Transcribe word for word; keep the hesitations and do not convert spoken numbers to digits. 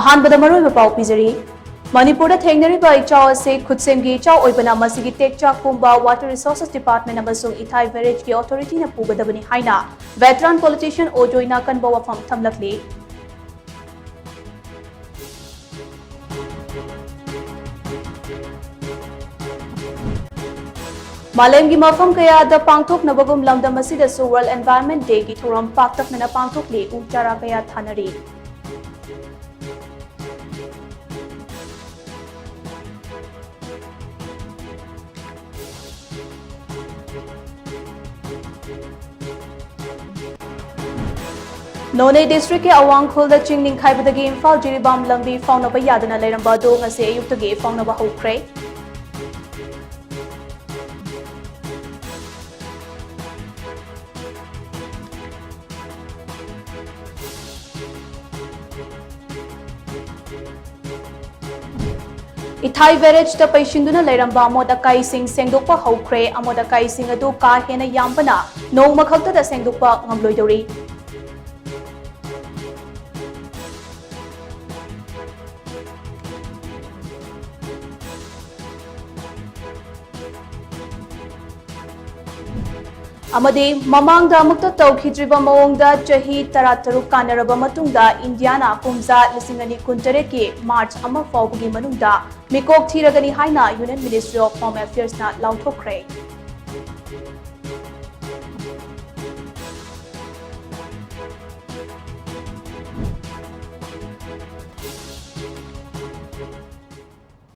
ꯑꯍꯥꯟꯕꯗ ꯃꯔꯨꯑꯣꯏꯕ ꯄꯥꯎ ꯄꯤꯖꯔꯤ꯫ ꯃꯅꯤꯄꯨꯔꯗ ꯊꯦꯡꯅꯔꯤꯕ ꯏꯆꯥꯎ ꯑꯁꯤ ꯈꯨꯠꯁꯦꯝꯒꯤ ꯏꯆꯥꯎ ꯑꯣꯏꯕꯅ ꯃꯁꯤꯒꯤ ꯇꯦꯛꯆꯥꯛ ꯄꯨꯝꯕ Water Resources Department ꯑꯃꯁꯨꯡ ꯏꯊꯥꯏ barrage ꯀꯤ authority ꯅ ꯄꯨꯒꯗꯕꯅꯤ ꯍꯥꯏꯅ veteran politician ꯑꯣꯖꯣꯏꯅ ꯀꯟꯕ ꯋꯥꯐꯝ ꯊꯝꯂꯛꯂꯤ꯫ ꯃꯥꯂꯦꯝꯒꯤ ꯃꯐꯝ ꯀꯌꯥꯗ ꯄꯥꯡꯊꯣꯛꯅꯕꯒꯨꯝ ꯂꯝꯗꯝ ꯑꯁꯤꯗꯁꯨ World Environment Day ꯒꯤ ꯊꯧꯔꯝ ꯄꯥꯛꯇꯛꯅꯅ ꯄꯥꯡꯊꯣꯛꯂꯤ, ꯎ ꯆꯥꯔꯥ ꯀꯌꯥ ꯊꯥꯅꯔꯤ꯫ ꯅꯣꯅꯦ district ꯀꯤ ꯑꯋꯥꯡ ꯈꯨꯜꯗ ꯆꯤꯡ ꯅꯤꯡꯈꯥꯏꯕꯗꯒꯤ ꯏꯝꯐꯥꯜ ꯖꯤꯔꯤꯕꯥꯝ ꯂꯝꯕꯤ ꯐꯥꯎꯅꯕ ꯌꯥꯗꯅ ꯂꯩꯔꯝꯕ ꯑꯗꯨ ꯉꯁꯤ ꯑꯌꯨꯛꯇꯒꯤ ꯐꯥꯎꯅꯕ ꯍꯧꯈ꯭ꯔꯦ꯫ ꯏꯊꯥꯏ barrage ꯇ ꯄꯩꯁꯤꯟꯗꯨꯅ ꯂꯩꯔꯝꯕ ꯑꯃꯣꯠ ꯑꯀꯥꯏꯁꯤꯡ ꯁꯦꯡꯗꯣꯛꯄ ꯍꯧꯈ꯭ꯔꯦ꯫ ꯑꯃꯣꯠ ꯑꯀꯥꯏꯁꯤꯡ ꯑꯗꯨ ꯀꯥ ꯍꯦꯟꯅ ꯌꯥꯝꯕꯅ ꯅꯣꯡꯃ ꯈꯛꯇꯗ ꯁꯦꯡꯗꯣꯛꯄ ꯉꯝꯂꯣꯏꯗꯧꯔꯤ꯫ ꯑꯃꯗꯤ ꯃꯃꯥꯡꯗ ꯑꯃꯨꯛꯇ ꯇꯧꯈꯤꯗ꯭ꯔꯤꯕ ꯃꯑꯣꯡꯗ ꯆꯍꯤ ꯇꯔꯥꯇꯔꯨꯛ ꯀꯥꯟꯅꯔꯕ ꯃꯇꯨꯡꯗ ꯏꯟꯗꯤꯌꯥꯅ ꯀꯨꯝꯖꯥ ꯂꯤꯁꯤꯡ ꯑꯅꯤ ꯀꯨꯟꯇꯔꯦꯠꯀꯤ March ꯑꯃ ꯐꯥꯎꯕꯒꯤ ꯃꯅꯨꯡꯗ ꯃꯤꯀꯣꯛ ꯊꯤꯔꯒꯅꯤ ꯍꯥꯏꯅ Union Ministry of Home Affairs ꯅ ꯂꯥꯎꯊꯣꯛꯈ꯭ꯔꯦ꯫